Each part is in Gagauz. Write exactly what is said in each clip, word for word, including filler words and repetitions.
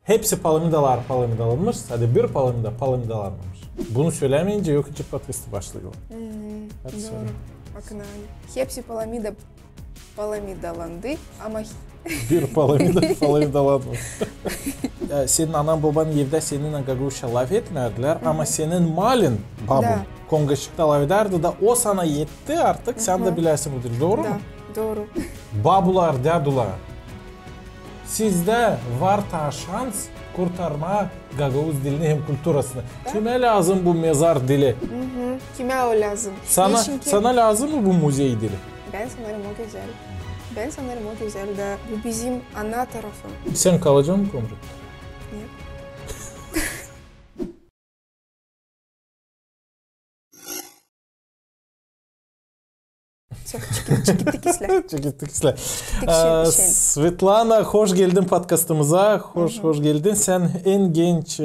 Hepsi palamidalar palamidalanmış, sade bir palamida palamidalanmamış. Bunu sölämeyincä yok edecek podkastı başlayalım. Hadi söyle. Hepsi palamida palamidalandı, ama bir palamida palamidalanmamış. Senin anan-boban evdä seninnän gagauzça lafetmärdilär, ama senin malin-babun kongaçıkta lafedärdi da o sana etti, artık sän dä biläsin bu dili, dooru mu? Da, dooru. Babular, dädular, sizdä var taa şans kurtarmaa gagauz dilini hem kulturasını. Kimä lääzım bu mezar dili? Kimä o lääzım? Sana lääzım mı bu muzey dili? Bän sanêrım, o gözäl. Bän sanêrım, o gözäl da bu bizim ana tarafı. Sän kalacan mı Komratta? Нет. Всё, çıkıp, çıkıp islää. Çıkıp islää. Çıkıp islää. Svetlana, hoş geldin podkastımıza. Hoş, hoş geldin. Sän en genç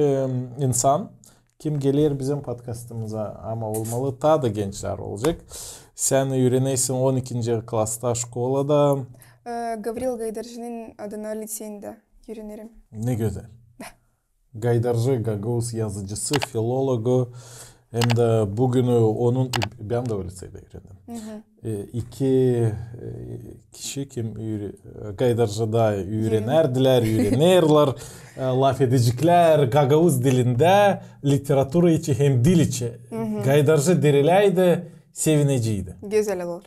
insan, kim geler bizim podkastımıza, ama olmalı taa da gençlär olacek. Sän üürenersin on ikinci klasta şkolada. Gavril Gaydarjinin adına liţeyindä üürenerim. Ne gözäl. Gaydarjı, gagauz yazıcısı, filologu, hem dä büün onun, bän dä o liţeydä üürendim. İki kişi, kim Gaydarjıda üürenärdilär, üürenerlär lafedeceklär gagauz dilindä, literatura için hem dil için. Gaydarjı diriläydi, sevineceydi. Gözäl olur.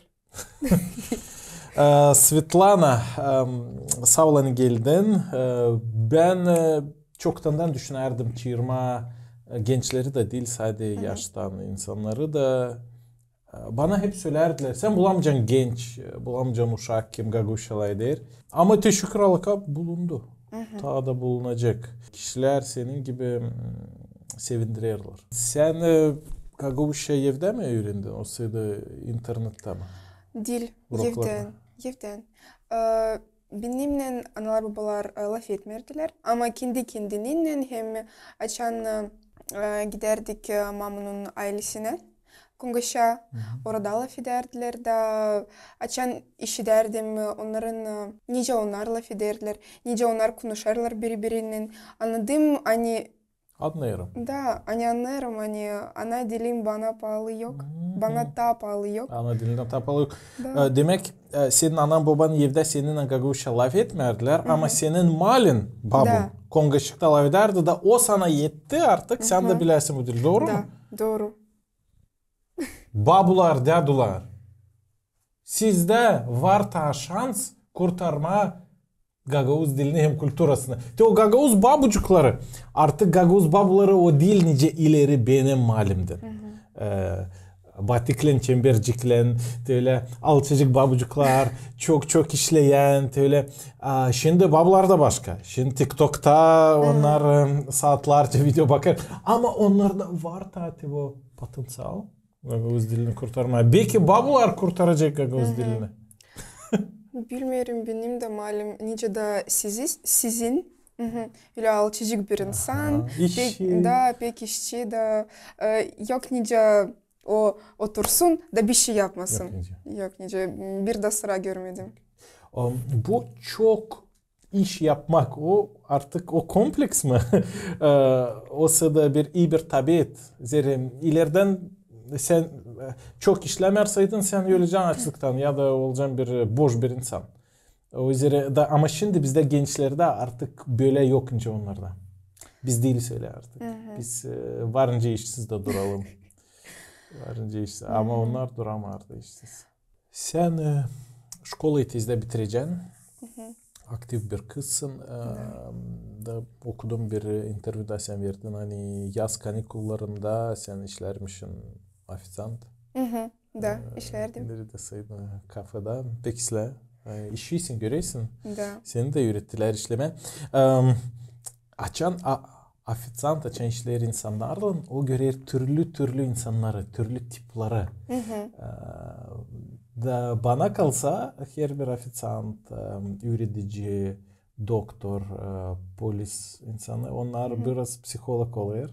Svetlana, saa ol, ani geldin. Bän çoktandan düşünärdim çaarmaa gençleri dä diil, sade yaştan insannarı da. Bana hep sölärdilär: sän bulamacan genç, bulamacan uşak, kim gagauzça lafeder. Ama te şükür, Allaha, bulundu. Taa da bulunacek. Kişilär senin gibi sevindirerlär. Sän gagauzça evdä mi üürendin, osa da internettä mi? Diil, evdän, evdän. Benimnän analar-bobalar lafetmärdilär, ama kendi-kendininnän hem açan gidärdik mamunun aylesinä kongaça, orada lafedärdilär da açan işidärdim onnarın, nicä onnar lafedärdilär, nicä onnar konuşêrlar biri-birinnän, annadım, ani Annêêrım. Da, ani annêêrım, ani ana dilim bana paalı yok. Bana taa paalı yok. Ana dilim taa paalı yok. Demäk, senin anan-boban evdä seninnän gagauzça lafetmärdilär, ama senin malin-babun kongaçıkta lafedärdi da o sana etti, artık sän dä biläsin bu dili. Dooru mu? Da, dooru. Babular, dädular, sizdä var taa şans kurtarmaa gagauz dilini hem kulturasını. Te o gagauz babucukları, artık gagauz babuları o diil nicä ileri benim malimdän. Batiklän, çemberciklän, te ölä alçacık babucuklar, çok-çok işleyän, te ölä. Şindi babular da başka. Şindi TikTokta onnar saatlarca video bakêr. Ama onnarda var taa te o potenţial gagauz dilini kurtarmaa. Beki babular kurtaracek gagauz dilini. Bilmeerim, benim dä malim, nicä dä sizin, ölä alçacık bir insan. Da, pek işçi da, yok nicä o otursun da bişey yapmasın. Yok nicä. Bir dä sıra görmedim. Bu çok iş yapmak, o artık o kompleks mi? Osa da bir ii bir tabiat. Zerä ileridän sän çok işlämärseydin, sän ölecän açlıktan ya da olacan bir boş bir insan. O üzerä da, ama şindi bizdä gençlerdä artık bölä yok nicä onnarda. Biz diiliz ölä artık. Biz varınca işsiz dä duralım. Varınca işsiz. Ama onnar duramêêr da işsiz. Sän şkolayı tezdä bitirecän. Aktiv bir kızsın. Da okudum bir intervyu da sän verdin, ani yaz kanikullarında sän işlärmişsin ofiţant. Da, işlärdim. Neredä saydın, kafeda. Pek islää. İşeysin, göresin. Da. Seni dä üürettilär işlemää. Açan ofiţant, açan işleer insannarlan, o görer türlü-türlü insannarı, türlü tipları. Da bana kalsa, herbir ofiţant, üüredici, doktor, polis insanı, onnar biraz psiholog olêr.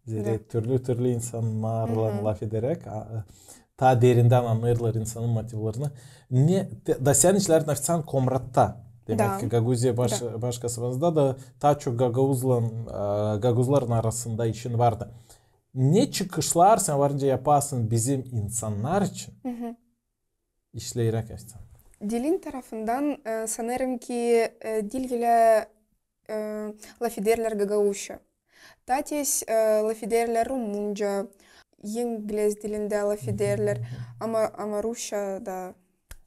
Zerä türlü-türlü insannarlan lafederäk, taa derindän annêêrlar insanın motivlerini. Ne, da sän işlärdin ofiţant Komratta. Demäk ki, Gagauziya baş, baş kasabanızda da taa çok gagauzlan, e, gagauzların arasında işin vardı. Ne çıkışlar sän varınca yaparsın bizim insannar için? İşleyeräk açsan. Dilin tarafından, e, sanêrım ki, e, dil ölä, e, lafederlär gagauzça. Taa tez, e, lafederlär rumunca, inglez dilindä lafederlär, ama, ama rusça da.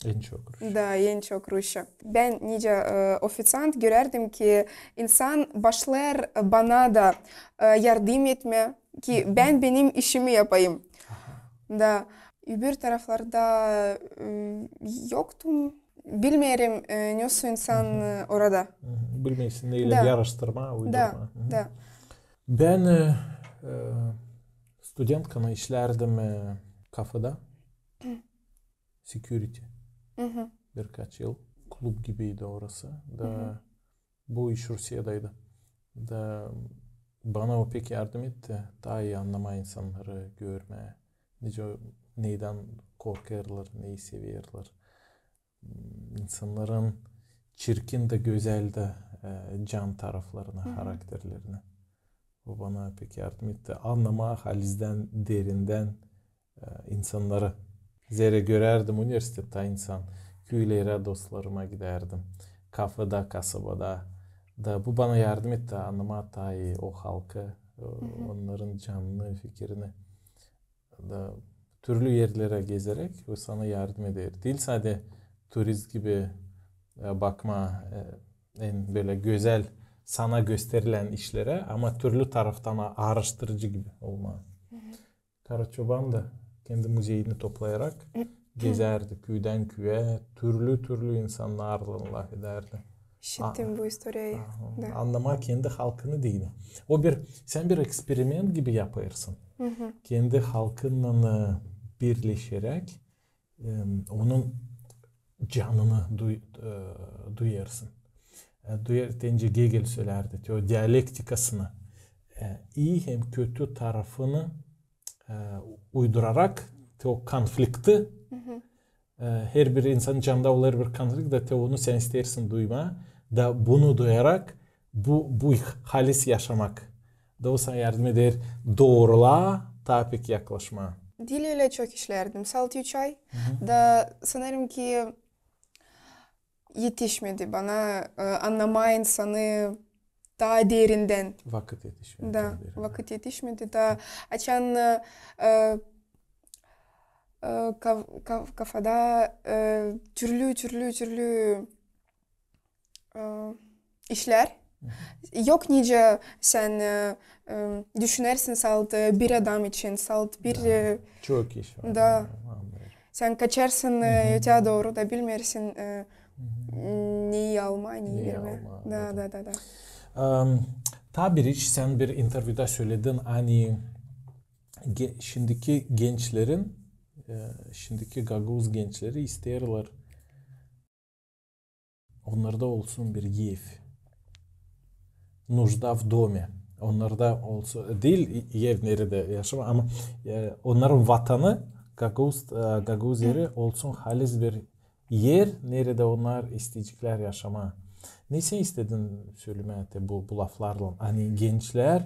En çok rusça. Da, en çok rusça. Bän nicä, e, ofiţant görärdim ki, insan başlêêr bana da, e, yardım etmää, ki bän benim işimi yapayım. Da, öbür taraflarda, e, yoktum. Bilmeerim, e, nesoy insan, e, orada. Bilmeersin neylän yarıştırmaa, uydurmaa. Da. Bän, e, e, studentkana işlärdim, e, kafeda. Security. Birkaç yıl klub gibiydi orası. Da bu iş Rusiyadaydı. Da bana o pek yardım etti. Taa ii annamaa insannarı, görmää. Nicä, neydän korkêrlar, neyi severlär. İnsannarın çirkin dä, gözäl dä, e, can taraflarını, harakterlerini. O bana pek yardım etti. Annamaa halizdän, derindän, e, insannarı. Zerä görärdim universitettä insan, küülerä dostlarıma gidärdim. Kafeda, kasabada. Da bu bana yardım etti annamaa taa ii o halkı, e, onnarın canını, fikirini. Da türlü erlerä gezeräk o sana yardım eder. Diil sade turist gibi, e, bakmaa, e, en bölä gözäl sana gösterilän işlerä, ama türlü taraftan a-, aaraştırıcı gibi olmaa. Karaçoban da kendi muzeyini toplayarak gezärdi, küüdän küüyä, türlü-türlü insannarlan lafedärdi. İşittim bu istoriyayı. Annamaa kendi halkını deyni. O bir, sän bir eksperiment gibi yapêrsın. Kendi halkınnan, e, birleşeräk, e, onun canını duy-, e, duyêrsın. E, duyêr, deyni Gegel sölärdi, te o dialektikasını, e, ii hem kötü tarafını, e, uydurarak, te o konflikti, e, herbir insanın canında olêr bir konflikt, da te onu sän isteersin duymaa, da bunu duyarak bu, bu halis yaşamak. Da o sana yardım eder doorulaa taa pek yaklaşmaa. Diil ölä çok işlärdim, salt üç ay. Da sanêrım ki etişmedi bana, e, annamaa insanı taa derindän. Vakıt etişmedi. Da, vakıt etişmedi. Da açan, e, e, kaf-, kaf-, kafada, e, türlü, türlü, türlü, e, işlär. Yok nicä sän, e, e, düşünersin salt, e, bir adam için, salt bir, e, çok iş var. Da. Sän kaçarsın, e, öteyä dooru da bilmeersin, e, neyi almaa, neyi vermää. Da, da, da, da. Taa bir iş, sän bir intervyuda söledin, ani ge-, şindiki gençlerin, e, şindiki gagauz gençleri isteerlär onnarda olsun bir ev. Нужда в доме. Onnarda olsun, diil ev neredä yaşamaa, ama, e, onnarın vatanı, gagauz, e, gagauz eri olsun halis bir er, neredä onnar isteyeceklär yaşamaa. Ne sän istedin sölemää te bu, bu laflarlan? Ani gençlär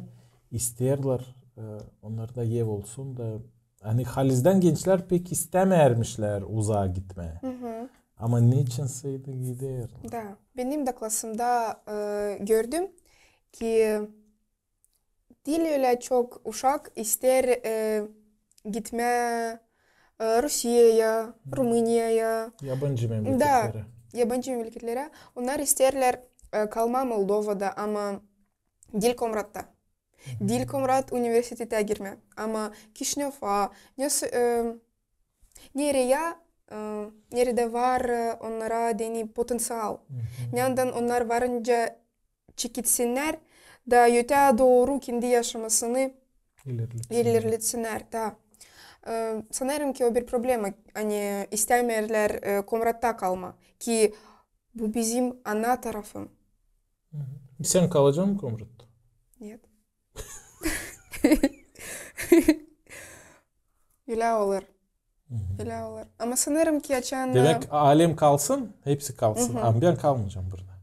isteerlär, e, onnarda ev olsun da Ani halizdän gençlär pek istämeermişlär uzaa gitmää. Ama neçinsä gider. Da. Benim da klasımda, e, gördüm ki diil ölä çok uşak isteer, e, gitmää, e, Rusiyaya, Rumuniyaya. Yabancı memleketlerä. Da, yabancı memleketlerä. Onnar isteerlär, e, kalmaa Moldovada, ama diil Komratta. Diil Komrat universitetä girmää, ama Kişinöva, ne s-, e, nereyi, e, neredä var, e, onnara deyni potenţial. Neredän onnar varınca çekilsinnär da öteyä dooru kendi yaşamasını ilerletsinnär. Da. E, sanêrım ki o bir problema, ani istämeerlär, e, Komratta kalmaa. Ki bu bizim ana tarafım. Sän kalacan mı Komratta? Нет. Ölä olêr. Ölä olêr. Ama sanêrım ki açan... Demäk, alem kalsın, hepsi kalsın. Ama bän kalmayacam burada.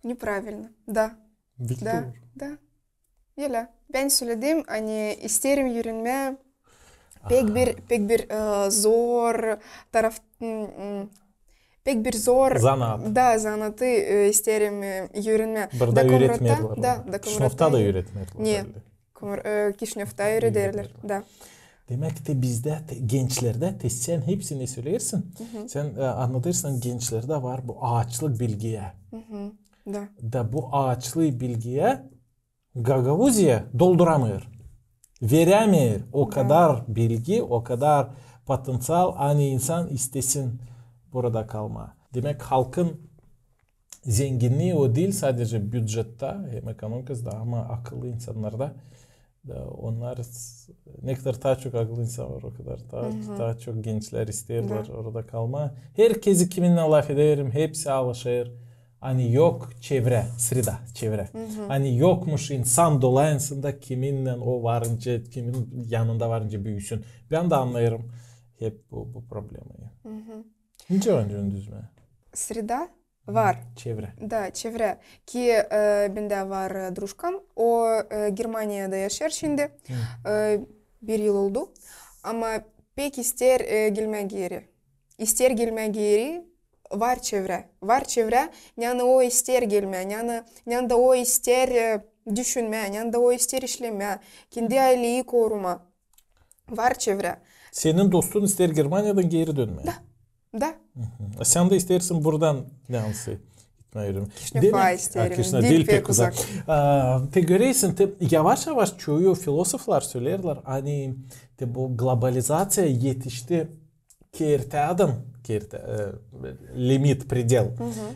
Неправильно. Da. Da. Da. Ölä. Bän söledim, ani isteerim üürenmää pek bir, pek bir, e, zor taraf, m, m, pek bir zor zanaat. Da, zanaatı, e, isteerim, e, üürenmää. Burada üüretmeerlär. Da, da, Kişinövda da üüretmeerlär. Ne? Kişinövda üürederlär. Da. Demäk, te bizdä, te gençlerdä, te sän hepsini söleersin. Sän, e, annadêrsın, gençlerdä var bu aaçlık bilgiyä. Da. Da bu aaçlık bilgiyä Gagauziya dolduramêêr. Verämeer o kadar bilgi, o kadar potenţial, ani insan istesin burada kalmaa. Demäk, halkın zenginnii o diil sadece bücettä hem ekonomikasında, ama akıllı insannarda. Da, onnar s-, ne kadar taa çok akıllı insan var, o kadar taa, taa çok gençlär isteerlär orada kalmaa. Herkezi, kiminnän lafederim, hepsi alışêr. Ani yok çevrä, среда, çevrä. Ani yokmuş insan dolayısında, kiminnän o varınca, kimin yanında varınca büüsün. Bän dä annêêrım hep bu, bu problemayı. Nicä onu düzmää? Среда var. Çevrä. Da, çevrä. Ki, e, bendä var, e, drujkam. O, e, Germaniyada yaşêêr şindi. E, bir yıl oldu. Ama pek isteer, e, gelmää geeri. İsteer gelmää geeri, var çevrä. Var çevrä, neredä o isteer gelmää, neredä, neredä o isteer, e, düşünmää, neredä o isteer işlemää, kendi ayleyi korumaa. Var çevrä. Senin dostun isteer Germaniyadan geeri dönmää? Da. Da. Sän dä isteersin buradan, neredä gitmää? Kişinöva isteerim. Diil pek uzak. A, te görersin, te yavaş-yavaş çoyu filosoflar söleerlär, ani te bu globalizaţiya etişti kertedän, kerte, e, limit, predel,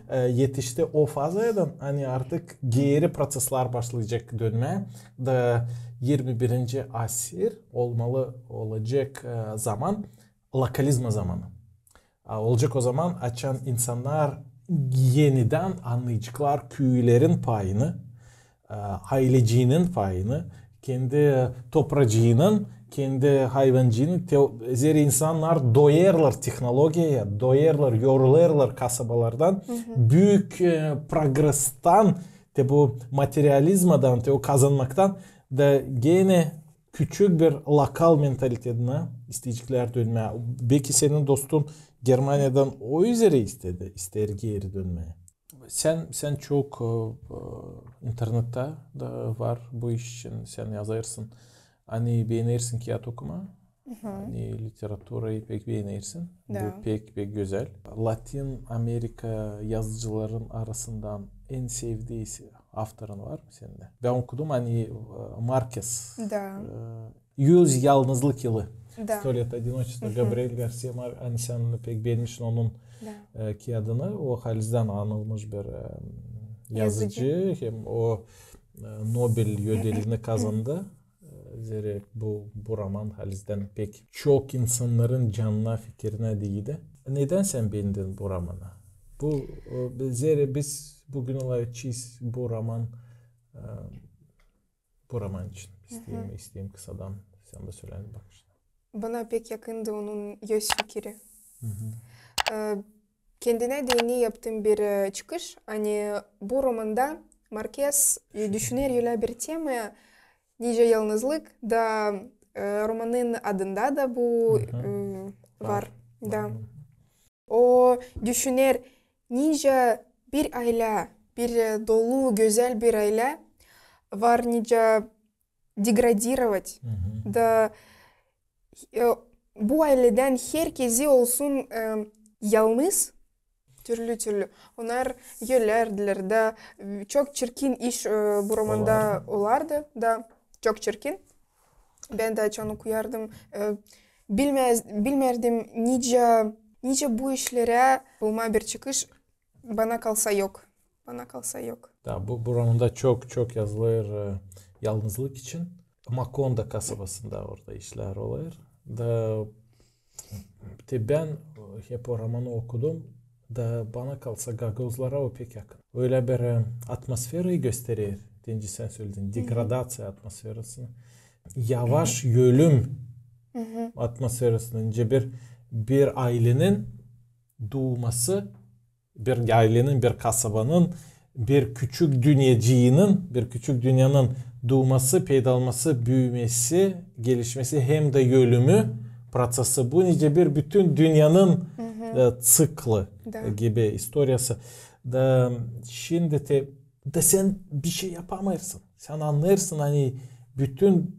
e, etişti o fazadan, ani artık geeri proţeslar başlayacek dönmää, da irmi birinci asır olmalı olacek, e, zaman, lokalizma zamanı. A, olacek o zaman, açan insannar enidän annayaceklar küülerin payını, e, aylecinin payını, kendi topracıının, kendi hayvancıının, te, zerä insannar doyêrlar tehnologiyaya, doyêrlar, yorulêrlar kasabalardan, büük, e, progrestan, te bu materializmadan, te o kazanmaktan, da genä küçük bir lokal mentalitetinä isteyeceklär dönmää. Belki senin dostun Germaniyadan o üzerä istedi, isteer geeri dönmää. Sän, sän çok, e, e, internettä da var bu iş için, sän yazêrsın. Ani beenersin kiyat okumaa, ani literaturayı pek beenersin. Da. Bu pek, pek gözäl. Latin Amerika yazıcıların arasından en sevdiisi avtorun var mı sendä? Bän okudum, ani, e, Markez. Da. E, Yüz yalnızlık yılı. Da. Сто лет одиночества. Gabriel García Mar-, ani sän pek beenmişsin onun, e, kiyadını. O halizdän anılmış bir, e, yazıcı. Hem o, e, Nobel ödelini kazandı. E, zerä bu, bu roman halizdän pek çok insannarın canına, fikirinä diildi. Nedän sän beendin bu romanı? Bu, e, zerä biz büün olêr, bu roman, e, bu roman için. İsteerim, isteerim kısadan sän dä sölä bakışını. Bana pek yakındı onun öz fikiri. E, kendinä deyni yaptım bir, e, çıkış. Ani bu romanda Markez, e, düşüner ölä bir temaya, nicä yalnızlık da, e, romanın adında da bu, e, var. Da. O düşüner, nicä bir aylä, bir, e, dolu, gözäl bir aylä var nicä degradirovat. Da, e, bu ayledän herkezi olsun, e, yalnız, türlü-türlü. Onnar ölärdilär da, e, çok çirkin iş, e, bu romanda olardı da, çok çirkin. Bän dä açan okuyardım, e, bilmäz-, bilmärdim, nicä, nicä bu işlerä bulmaa bir çıkış, bana kalsa yok. Bana kalsa yok. Da, bu, bu romanda çok, çok yazılêr, e, yalnızlık için. Makonda kasabasında orada işlär olêr. Da, te bän hep o romanı okudum. Da bana kalsa gagauzlara o pek yakın. Ölä bir, e, atmosferayı gösterer, deyni sän söledin, degradaţiya atmosferasını. Yavaş ölüm Atmosferasında nicä bir, bir aylenin duuması, bir aylenin, bir kasabanın, bir küçük dünnecinin, bir küçük dünnenin duuması, peyda olması, büümäsi, gelişmesi hem dä ölümü prosesi. Bu nicä bir bütün dünnenin e, ţiklı gibi istoriyası. Da şindi te, da sän bişey yapamêêrsın. Sän annêêrsın, ani bütün,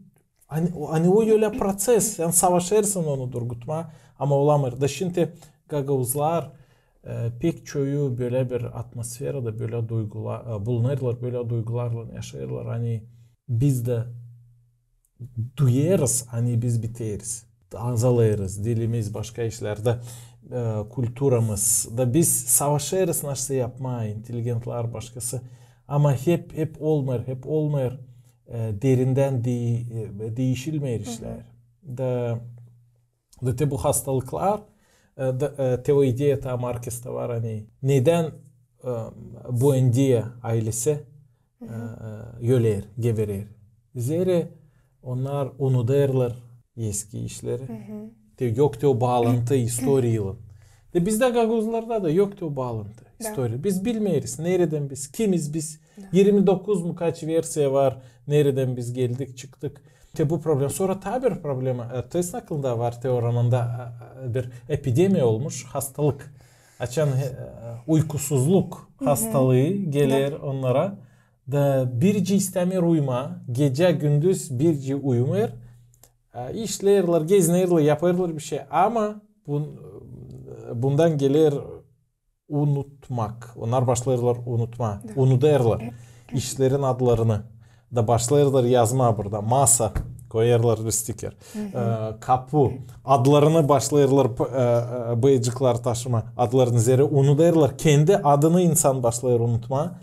ani, ani o ölä proses, sän savaşêrsın onu durgutmaa, ama olamêêr. Da şindi gagauzlar e, pek çoyu bölä bir atmosferada, bölä duygula, e, bulunêrlar, bölä duygularlan yaşêêrlar, ani biz dä duyêrız, ani biz biteeriz, azalêrız, dilimiz, başka işlär dä, e, kulturamız da, biz savaşêrız nasıl yapmaa, inteligentlär, başkası. Ama hep, hep olmêêr, hep olmêêr, e, derindän di-, e, diişilmeer işlär. Da, da te bu hastalıklar, e, da, e, te o ideya ta Markesta var, ani nedän e, Buendia aylesi e, e, öler, geberer. Zerä onnar unudêrlar eski işleri. Te yok te o baalantı istoriyaylan. Da bizdä gagauzlarda da yok te o baalantı istoriya. Biz bilmeeriz, neredän biz, kimiz biz. Irmi dokuz mu, kaç versiya var, neredän biz geldik, çıktık. Te bu problema. Sora taa bir problema. E, Tolstoyun aklında var, te o romanda e, e, bir epidemiya olmuş, hastalık. Açan e, uykusuzluk hastalıı geler onnara. Da biricii istämeer uyumaa, gecä-gündüz biricii uyumêêr. E, işleerlär, gezinerlär, yapêrlar bişey. Ama bun-, bundan geler unutmak. Onnar başlêêrlar unutmaa. Unudêrlar işlerin adlarını. Da başlêêrlar yazmaa burada. Masa, koyêrlar bir stiker. E, kapu, adlarını başlêêrlar, p-, e, e, bıyıcıklar taşımaa. Adlarını, zerä unudêrlar. Kendi adını insan başlêêr unutmaa.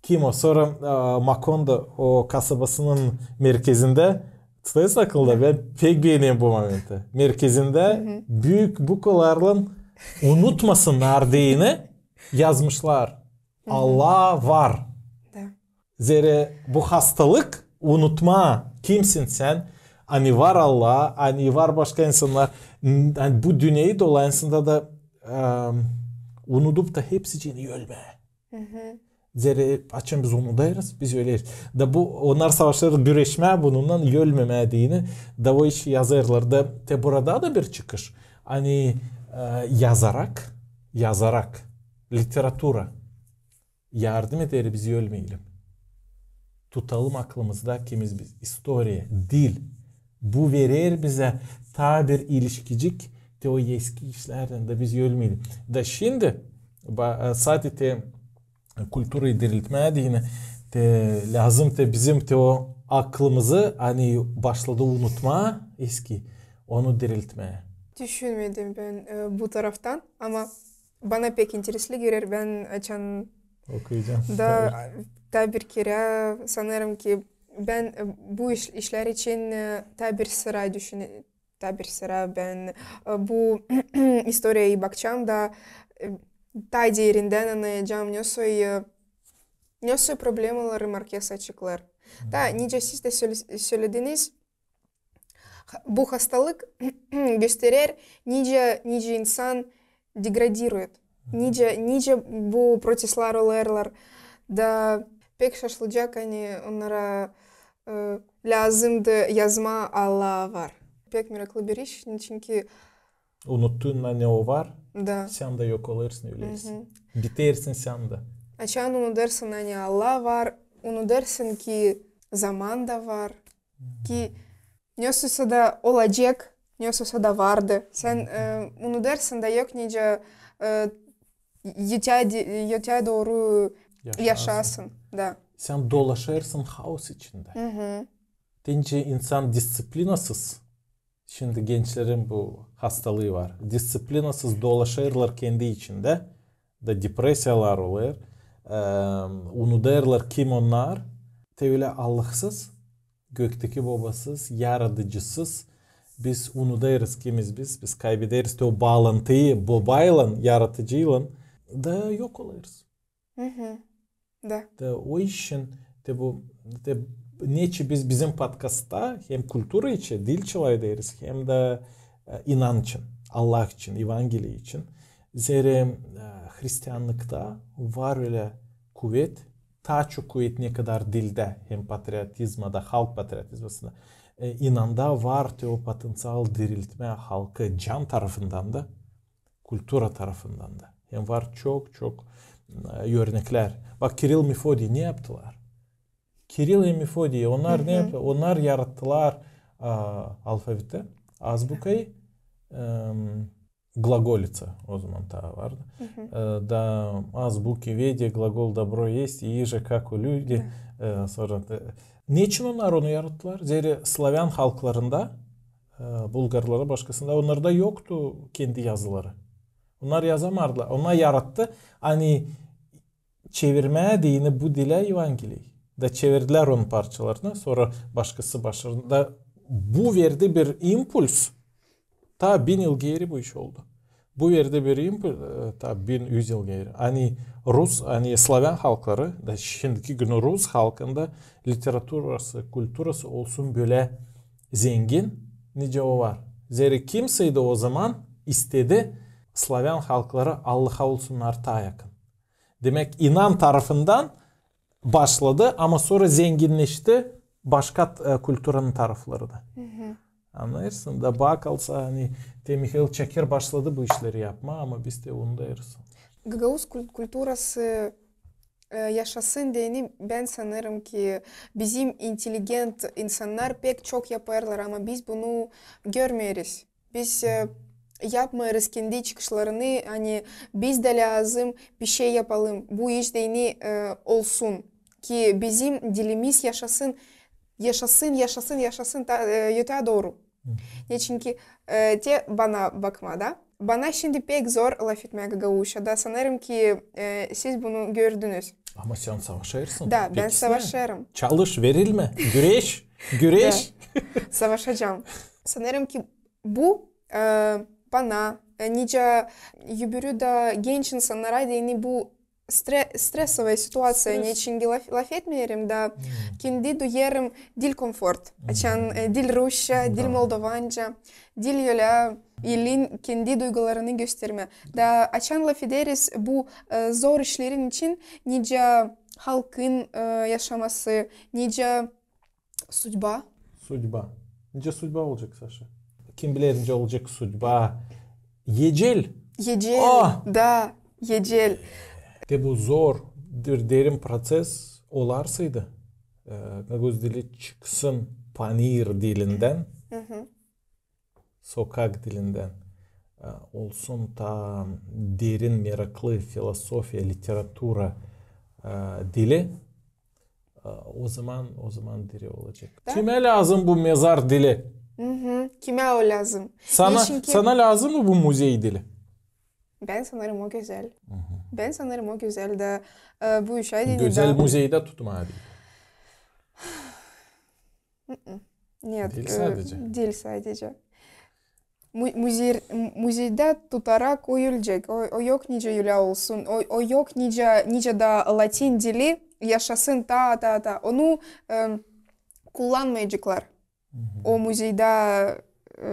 Kim o? Sora e, Makonda, o kasabasının merkezindä, tutêrsın akılda, bän pek beenerim bu momenti. Merkezindä büük bukalarlan "unutmasınnar" deyni yazmışlar. Allah var. Zerä bu hastalık unutmaa, kimsin sän, ani var Allah, ani var başka insannar. N-, ani bu dünneyä dolayısında da e, unudup da hepsicii ölmää. Zerä açan biz unudêrız, biz öleriz. Da bu, onnar savaşêr güreşmää bununnan, ölmemää deyni. Da o işi yazêrlar. Da te burada da bir çıkış. Ani e, yazarak, yazarak, literatura yardım eder biz ölmeyelim. Tutalım aklımızda, kimiz biz. İstoriya, dil. Bu verer bizä taa bir ilişkicik te o eski işlerdän, da biz ölmeyelim. Da şindi, ba-, e, sade te kulturayı diriltmää deyni, te lääzım te bizim te o aklımızı, ani başladı unutmaa eski, onu diriltmää. Düşünmedim bän e, bu taraftan, ama bana pek interesli geler, bän açan okuyacam. Da taa bir kerä sanêrım ki bän e, bu iş-, işlär için e, taa bir sıra düşün-, taa bir sıra bän e, bu istoriyayı bakacam da e, taa derindän annayacam, nesoy, e, nesoy problemaları Markes açıklêêr. Da nicä siz dä söl-, sölediniz, bu hastalık gösterer, nicä, nicä insan degradiruyêr, nicä, nicä bu proţeslär olêrlar. Da pek şaşılacak, ani onnara e, lääzımdı yazmaa "Allah var". Pek meraklı bir iş, çünkü unuttuun, ani o var, da sän dä yok olêrsın, ölersin. Bitersin sän dä. Açan unudêrsın, ani Allah var, unudêrsın, ki zaman da var, ki nesoysa da olacek, nesoysa da vardı. Sän e, unudêrsın da yok nicä e, öteyä, öteyä dooru yaşasın. Da. Sän dolaşêrsın haos içindä. Deyni insan disţiplinasız. Şindi gençlerin bu hastalıı var. Disţiplinasız dolaşêrlar kendi içindä. Da depressiyalar olêr. E, unudêrlar, kim onnar. Te ölä Allahsız, gökteki Bobasız, Yaradıcısız. Biz unudêrız, kimiz biz. Biz kaybederiz te o baalantıyı Bobaylan, Yaradıcıylan. Da yok olêrız. Da. Da o işin, te bu, te Neçin biz bizim podkastta hem kultura için, dil için lafederiz, hem dä, e, inan için, Allah için, Evangeliya için. Zerä, e, hristiannıkta var ölä kuvet, taa çok kuvet, ne kadar dildä hem patriotizmada, halk patriotizmasında, e, inanda var te o potenţial diriltmää halkı can tarafından da, kultura tarafından da. Hem var çok, çok, e, örneklär. Bak, Kiril, Mefodiy ne yaptılar? Kiril hem Mefodiy, onnar ne yaptı? Onnar yarattılar, a, alfaviti, azbukayı, em, glagolitsa o zaman taa vardı. E, da azbuki, Vediya, glagol dobro jest, iže kak u lüdi. E, sora da, neçin onnar onu yarattılar? Zerä slavyan halklarında, e, bulgarlarda, başkasında, onnarda yoktu kendi yazıları. Onnar yazamazdılar. Onnar yarattı, ani çevirmää deyni bu dilä Evangeliyi. Da çevirdilär onun parçalarını, sora başkası başardı. Da bu verdi bir impuls. Taa bin yıl geeri bu iş oldu. Bu verdi bir impuls, e, taa bin üz yıl geeri. Ani rus, ani slavyan halkları, da şindiki günü rus halkında literaturası, kulturası olsun bölä zengin, nicä o var. Zerä kimsey dä o zaman istedi, slavyan halkları Allaha olsunnar taa yakın. Demäk, inan tarafından başladı, ama sora zenginneşti başka, e, kulturanın tarafları da. Annêêrsın da, bakarsa, ani te Mihail Çaker başladı bu işleri yapmaa, ama biz te unudêrız. Gagauz kul-, kulturası, e, yaşasın deyni, bän sanêrım ki, bizim inteligent insannar pek çok yapêrlar, ama biz bunu görmeeriz. Biz, e, yapmêêrız kendi çıkışlarını, ani biz dä lääzım bişey yapalım, bu iş deyni, e, olsun, ki bizim dilimiz yaşasın, yaşasın, yaşasın, yaşasın ta, e, ötää dooru. Neçin ki, e, te bana bakmaa da, bana şindi pek zor lafetmää gagauzça da, sanêrım ki, e, siz bunu gördünüz. Ama sän savaşêrsın. Da, bän savaşêrım. Çalış, verilmä, güreş, güreş. Da, savaşacam. Sanêrım ki, bu, e, bana, e, nicä öbürü dä genç insannara deyni bu stre-, stresovaya situaţiya, neçin ki laf-, lafetmeerim da, kendi duyêrım dil komfort. Açan, e, dil rusça, dil moldovanca, dil ölä, elin kendi duygularını göstermää. Da açan lafederiz bu, e, zor işlerin için, nicä halkın, e, yaşaması, nicä sudba. Sudba. Nicä sudba olacek, Saşa? Kim biler, nicä olacek sudba? Ecel. Ecel. Da, ecel. Te bu zor, bir derin proţes olarsaydı, e, gagauz dili çıksın panir dilindän, sokak dilindän, e, olsun taa derin, meraklı filosofiya, literatura, e, dili, e, o zaman, o zaman diri olacek. Da. Kimä lääzım bu mezar dili? Kimä o lääzım? Sana, sana lääzım mı bu muzey dili? Bän sanêrım o gözäl. Bän sanêrım o gözäl da, e, bu işä deyni. Gözäl da muzeydä tutmaa deyni. Нет, diil, e, sadecä. Diil sadecä. Mu-, muzey, m-, muzeydä tutarak o ölecek. O, o yok nicä ölä olsun. O, o yok nicä, nicä da latin dili yaşasın taa, taa, taa. Onu, e, kullanmayaceklar. O muzeydä, e,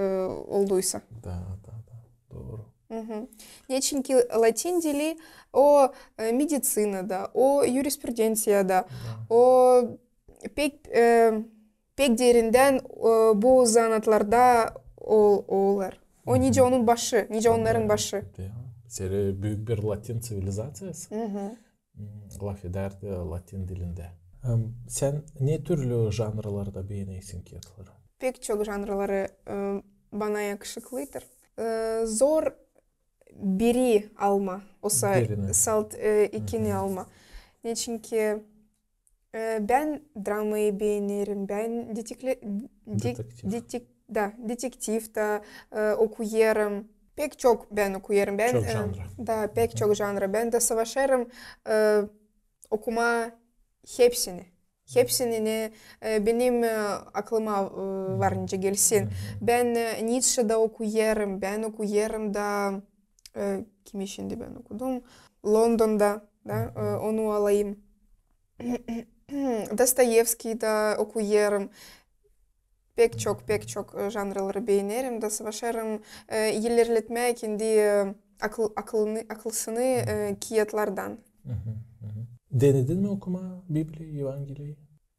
olduysa. Da, da, da. Dooru. Neçin ki latin dili o, e, mediţinada, o yurisprudenţiyada, o pek, e, pek derindän, e, bu zanaatlarda ol-, olêr. O nicä onun başı, nicä onnarın başı. Zerä büük bir latin ţivilizaţiyası lafedärdi latin dilindä. Em, sän ne türlü janralarda beenersin kiyatları? Pek çok janraları, e, bana yakışıklıdır. E, zor biri almaa, osa salt, e, ikini almaa. Neçin ki, e, bän dramayı beenerim, bän detekle-, de-, detektiv. Da, detektiv da, e, okuyêrım. Pek çok bän okuyêrım. Bän, e, da, pek çok janra. Bän dä savaşêrım, e, okumaa hepsini. Hepsini, ne, e, benim, e, aklıma, e, var nicä gelsin. Bän, e, Ницше da okuyêrım, bän okuyêrım da, e, kimi şindi bän okudum? Londonda, da, e, onu alayım. Dostoyevskiyi dä okuyêrım. Pek çok, pek çok, e, janrları beenerim dä savaşêrım, e, ilerletmää kendi, e, akıl-, akılını, akılsını, e, kiyatlardan. Denedin mi okumaa Bibliya, Evangeliyi?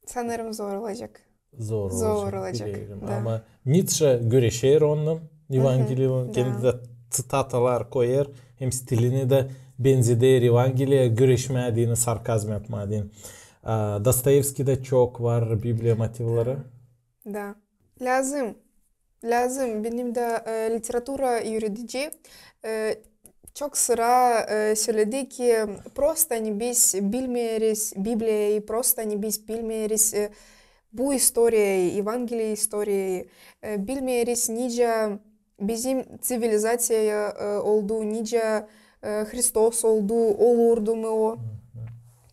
Sanêrım zor olacek. Zor olacek, bilirim. Da. Ama Ницше güreşer onunnan, Evangeliyi, kendi dä ţitatalar koyêr, hem stilini dä benzeder Evangeliyaya, güreşmää deyni, sarkazm yapmaa deyni. A, Dostoyevskidä çok var Bibliya motivleri. Da. Lääzım. Lääzım. Benim dä, e, literatura üüredici, e, çok sıra, e, söledi ki, prosta ani biz bilmeeriz Bibliyayı, prosta ani biz bilmeeriz, e, bu istoriyayı, Evangeliya istoriyayı, e, bilmeeriz nicä bizim ţivilizaţiya, e, oldu, nicä, e, Hristos oldu, olurdu mu o.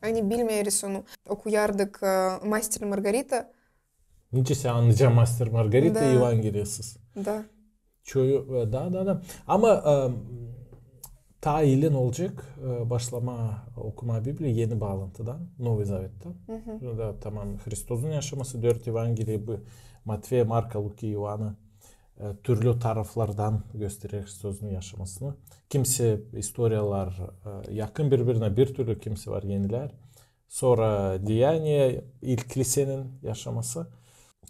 Ani bilmeeriz onu. Okuyardık, e, Master Margarita. Nicä sän annayacan Master Margarita Evangeliyasız? Da. Çoyu, e, da, da, da. Ama, e, taa iilin olacek, e, başlamaa okumaa Bibliya eni baalantıdan, Novuy Zavettan. Da, tamam, Hristosun yaşaması, dört Evangeliyi, bu Matveya, Marka, Luki, İoanı, e, türlü taraflardan gösterer Hristosun yaşamasını. Kimisi istoriyalar, e, yakın biri-birinä, bir türlü, kimisi var enilär. Sora Deyaniya, ilk kilisenin yaşaması.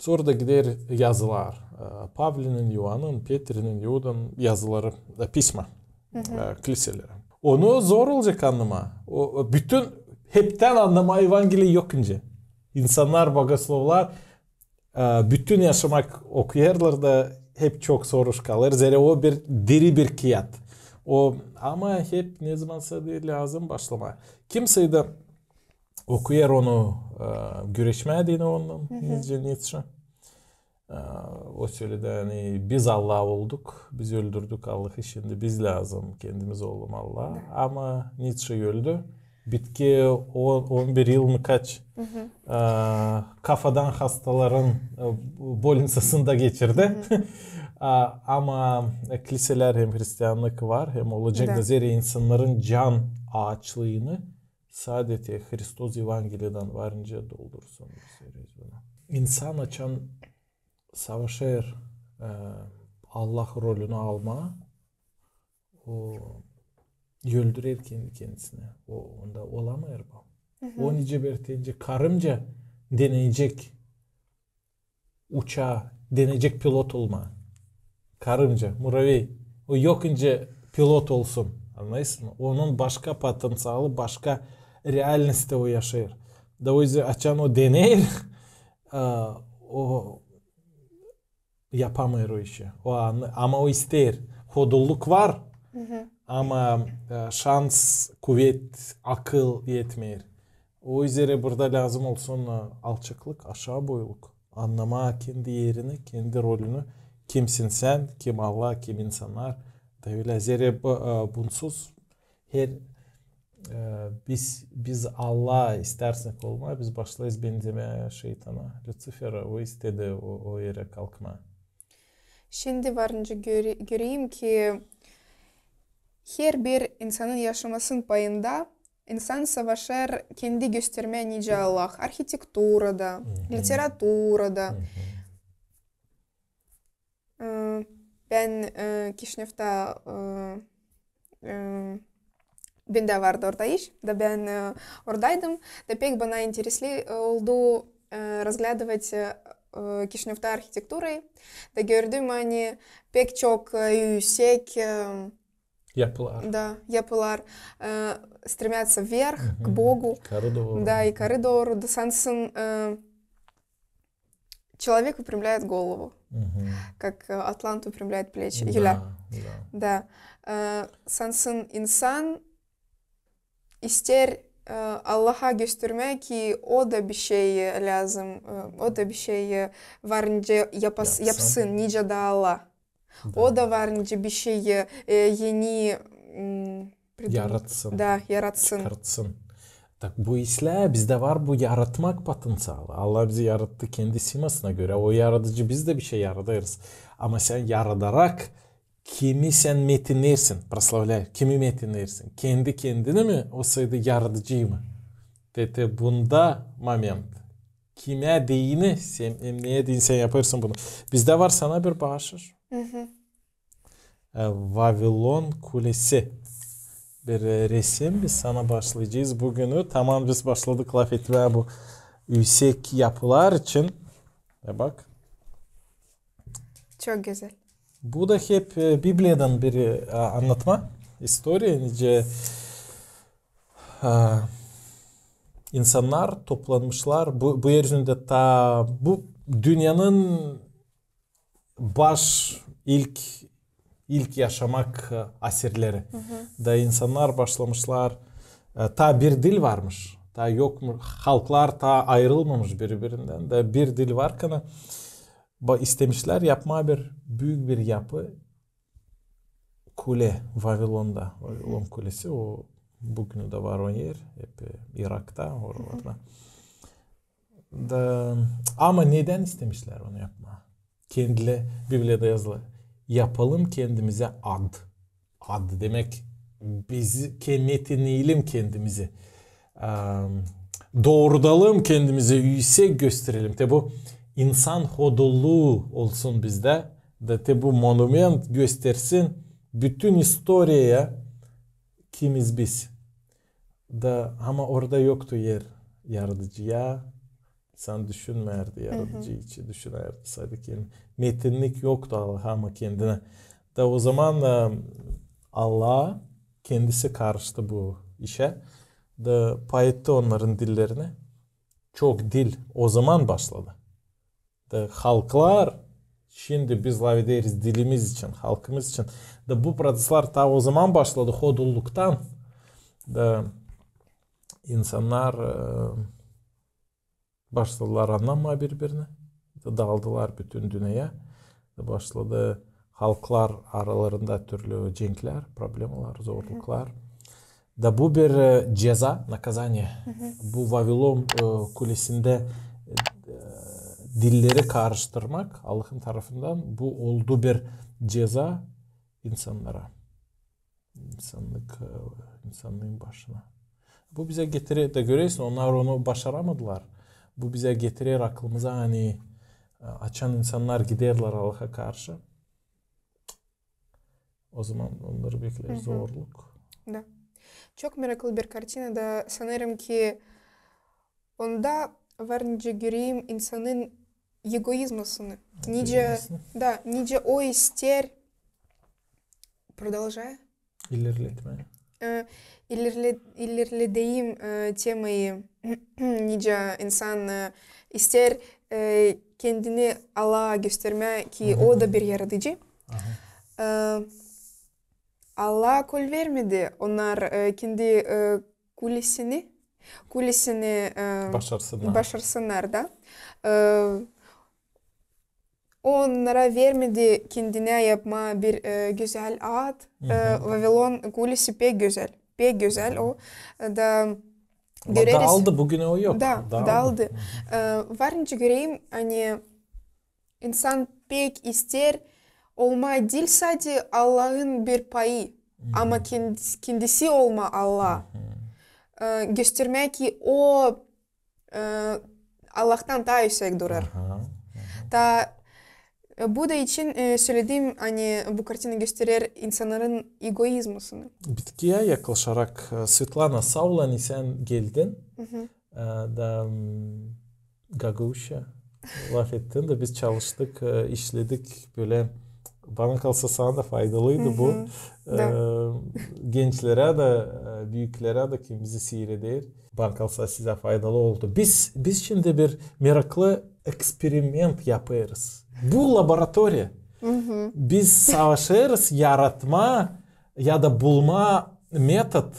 Sora da gider yazılar. E, Pavlinin, İoanın, Petrinin, İudanın yazıları, e, pisma, e, kiliselerä. Onu zor olacek annamaa. O, o bütün heptän annamaa Evangeliyi yok nicä. İnsannar, bogoslovlar, e, bütün yaşamak okuyêrlar da hep çok soruş kalêr. Zerä o bir diri bir kiyat. O, ama hep nezamansa da lääzım başlamaa. Kimsey dä okuyêr onu, e, güreşmää deyni onunnan, nicä Ницше. E, o söledi, ani biz Allah olduk, biz öldürdük Allahı, şindi biz lääzım kendimiz olalım Allah. Ama Ницше öldü. Bitki on, on bir yıl mı kaç, e, kafadan hastaların, e, bolniţasında geçirdi. A, ama, e, kiliselär hem hristiannık var, hem olacek da, zerä insannarın can aaçlıını sade Hristos Evangeliyadän var nicä doldursun. İnsan açan savaşêr, e, Allah rolünü almaa, o öldürer kendi kendisini. O, onda olamêêr bu. O nicä bir tence karınca deneyecek uçaa, deneyecek pilot olmaa. Karınca, muravey. O yok nicä pilot olsun. Annêêrsın mı? Onun başka potenţialı, başka realnostta o yaşêêr. Da o üzä açan o deneer, e, o yapamêêr o işi. O an-, ama o isteer. Hodulluk var, ama, e, şans, kuvet, akıl etmeer. O üzerä burada lääzım olsun, e, alçaklık, aşaa boyluk. Annamaa kendi erini, kendi rolünü, kimsin sän, kim Allah, kim insannar. Da ölä zerä bu, e, bunsuz her, e, biz, biz Allah istärsek olmaa, biz başlêêrız benzemää şeytana, Luciferä, o istedi o, o erä kalkmaa. Şindi var nicä göre-, göreyim ki, herbir insanın yaşamasının payında insan savaşêr kendi göstermää nicä Allah, arhitekturada, literaturada. E, bän, e, Kişinevda, e, e, bendä vardı orada iş, da bän, e, oradaydım, da pek bana interesli, e, oldu, e, разглядывать, e, e, Kişinevda arhitekturayı, da gördüm, ani pek çok, e, üüsek, e, yapılar. Da, yapılar, e, стремятся вверх, к Богу. Yukarı dooru. Da, yukarı dooru. Da sansın, e, человек выпрямляет голову, как, э, атлант выпрямляет плечи. Da, da. Da. E, sansın insan isteer, e, Allaha göstermää ki o da bişey, e, lääzım, e, o da bişey, e, var nicä yapas-, yapsın, nicä da Allah. O da var nicä bişey, e, eni, m, yaratsın. Da, yaratsın. Çıkartsın. Tak bu islää, bizdä var bu yaratmak potenţialı. Allah bizi yarattı kendi simasına görä. O yaradıcı, biz dä bişey yaradêrız. Ama sän yaradarak kimi sän metinnersin, proslavlär, kimi metinnersin? Kendi kendini mi, osaydı yaradıcıyı mı? Te, te bunda moment. Kimä deyni, sän, neyä deyni sän yapêrsın bunu. Bizdä var sana bir baaşış. E, Vavilon kulesi. Bir, e, resim biz sana baaşlayacez büünü. Tamam, biz başladık lafetmää bu üüsek yapılar için. E, bak. Çok gözäl. Bu da hep, e, Bibliyadan bir, e, annatma, istoriya, nicä, e, insannar toplanmışlar bu, bu er üzerindä ta bu dünnenin baş ilk, ilk yaşamak, e, asirleri. Da insannar başlamışlar, e, ta bir dil varmış, ta yok mu, halklar ta ayırılmamış biri-birindän. Da bir dil varkan, ba-, istemişlär yapmaa bir büük bir yapı, kule Vavilonda. Vavilon kulesi, o büünü dä var o er, hep, e, Irakta, oralarda. Da, ama nedän istemişlär onu yapmaa? Kendilä, Bibliyada yazılı, yapalım kendimize ad. Ad demäk, biz ke-, metinneyelim kendimizi. Am, doorudalım kendimizi, üüsek gösterelim. Te bu insan hodullugu olsun bizdä. Da te bu monument göstersin bütün istoriyaya, kimiz biz. Da, ama orada yoktu er yaradıcıya. İnsan düşünmärdi yaradıcı için, düşünärdi sadık. Metinnik yoktu Allaha ama kendinä. Da o zaman, e, Allah kendisi karıştı bu işä. Da payıttı onnarın dillerini. Çok dil o zaman başladı. Da halklar, şindi biz lafederiz dilimiz için, halkımız için. Da bu protestlar ta o zaman başladı, hodulluktan. Da insannar, e, başladılar annamaa biri-birini. Da daaldılar bütün dünneyä. Da başladı halklar aralarında türlü cenklär, problemalar, zorluklar. Da bu bir, e, ceza, наказание. Bu Vavilon, e, kulesindä, e, dilleri karıştırmak Allahın tarafından, bu oldu bir ceza insannara. İnsannık, e, insannıın başına. Bu bizä getirer, da görersiniz, onnar onu başaramadılar. Bu bizä getirer aklımıza, ani, e, açan insannar giderlär Allaha karşı, o zaman onnarı bekleer zorluk. Da. Çok meraklı bir kartina da, sanêrım ki, onda var, nicä göreyim, insanın egoizmasını. Nicä, da, nicä o isteer, продолжай. İlerletmää. E, ilerle-, ilerledeyim, e, temayı. Nicä insan, e, isteer, e, kendini Allaha göstermää, ki o da bir yaradıcı. E, Allah kol vermedi onnar, e, kendi, e, kulesini, kulesini, e, başarsınnar. Başarsınnar da. E, onnara vermedi kendinä yapmaa bir, e, gözäl ad. E, Vavilon kulesi pek gözäl. Pek gözäl o. E, da göreriz. Daaldı, büün o yok. Da, daaldı. E, var nicä göreyim, ani insan pek isteer olmaa diil sade Allahın bir payı, ama kendisi, kendisi olmaa Allah. E, göstermää ki o, e, Allahtan taa üüsek durêr. Ta, e, bu da için, e, söledim, ani bu kartina gösterer insannarın egoizmasını. Bitkiyä yaklaşarak, e, Svetlana, saa ol, ani sän geldin. E, da, m, Gagauzça lafettin da biz çalıştık, e, işledik bölä. Bana kalsa, sana da faydalıydı bu. E, gençlerä dä, e, büüklerä dä, kim bizi siireder. Bana kalsa, sizä faydalı oldu. Biz, biz şindi bir meraklı eksperiment yapêrız. Bu laboratoriya. Biz savaşêrız yaratmaa ya da bulmaa metod,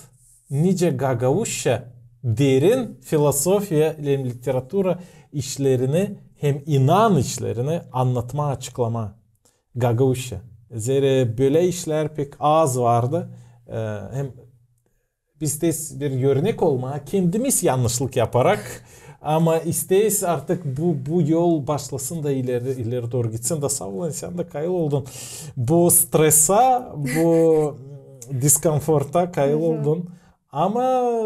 nicä gagauzça derin filosofiya hem literatura işlerini hem inan işlerini annatmaa, açıklamaa gagauzça. Zerä bölä işlär pek az vardı. E, hem biz isteeriz bir örnek olmaa, kendimiz yannışlık yaparak, ama isteeriz artık bu, bu yol başlasın da ileri, ileri dooru gitsin da. Saa ol, sän dä kayıl oldun bu stresa, bu diskomforta kayıl oldun. Ama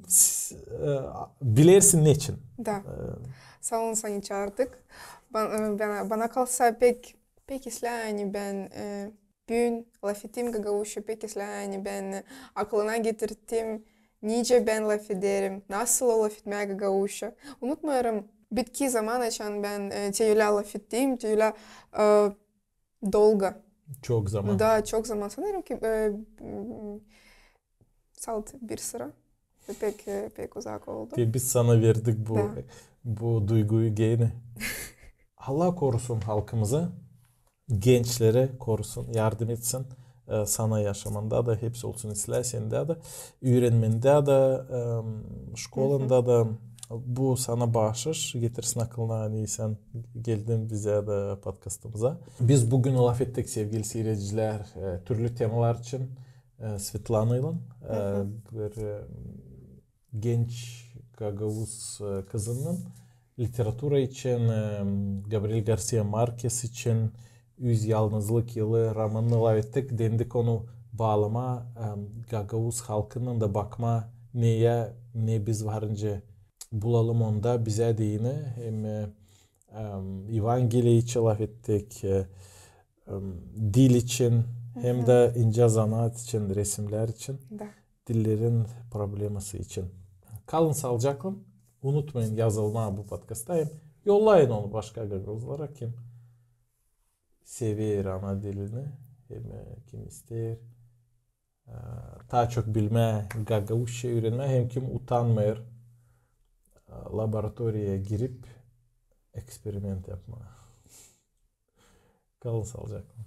s- e, bilersin neçin. Da. Saa olun, seni çaardık. Ban- e, bana, bana kalsa pek, pek islää, ani bän e, büün lafettim gagauzça, pek islää, ani bän e, aklına getirttim, nicä bän lafederim, nasıl o lafetmää gagauzça. Unutmêêrım, bitki zaman, açan bän e, te ölä lafettim, te ölä e, dolga. Çok zaman. Da, çok zaman. Sanêrım ki e, m, saat bir sıra. Pek, e, pek uzak oldu. Te biz sana verdik bu, Da. bu duyguyu gene. Allah korusun halkımızı, gençleri korusun, yardım etsin. E, sana yaşamanda da hepsi olsun islää, sendä dä, üürenmendä dä, e, şkolanda da. Bu sana baaşış, getirsin aklına, ani sän geldin bizä dä podkastımıza. Biz büün lafettik, sevgili siiredicilär, e, türlü temalar için e, Svetlana ile, e, bir e, genç gagauz e, kızınnan literatura için, e, Gabriel Garsia Markez için, üz yalnızlık yılı romanını lafettik, deendik onu baalamaa e, gagauz halkınnan da, bakmaa, ne ya, ne biz varınca bulalım onda bizä deyni, hem e, e, Evangeliya için lafettik, e, e, dil için, hem dä incä zanaat için, resimnär için, Da. dillerin probleması için. Kalın saalıcaklan. Unutmayın yazılmaa bu podkasta hem yollayın onu başka gagauzlara, kim sever ana dilini hem e, kim isteer e, taa çok bilmää, gagauzça üürenmää, hem kim utanmêêr e, laboratoriyaya girip eksperiment yapmaa. Kalın saalıcaklan.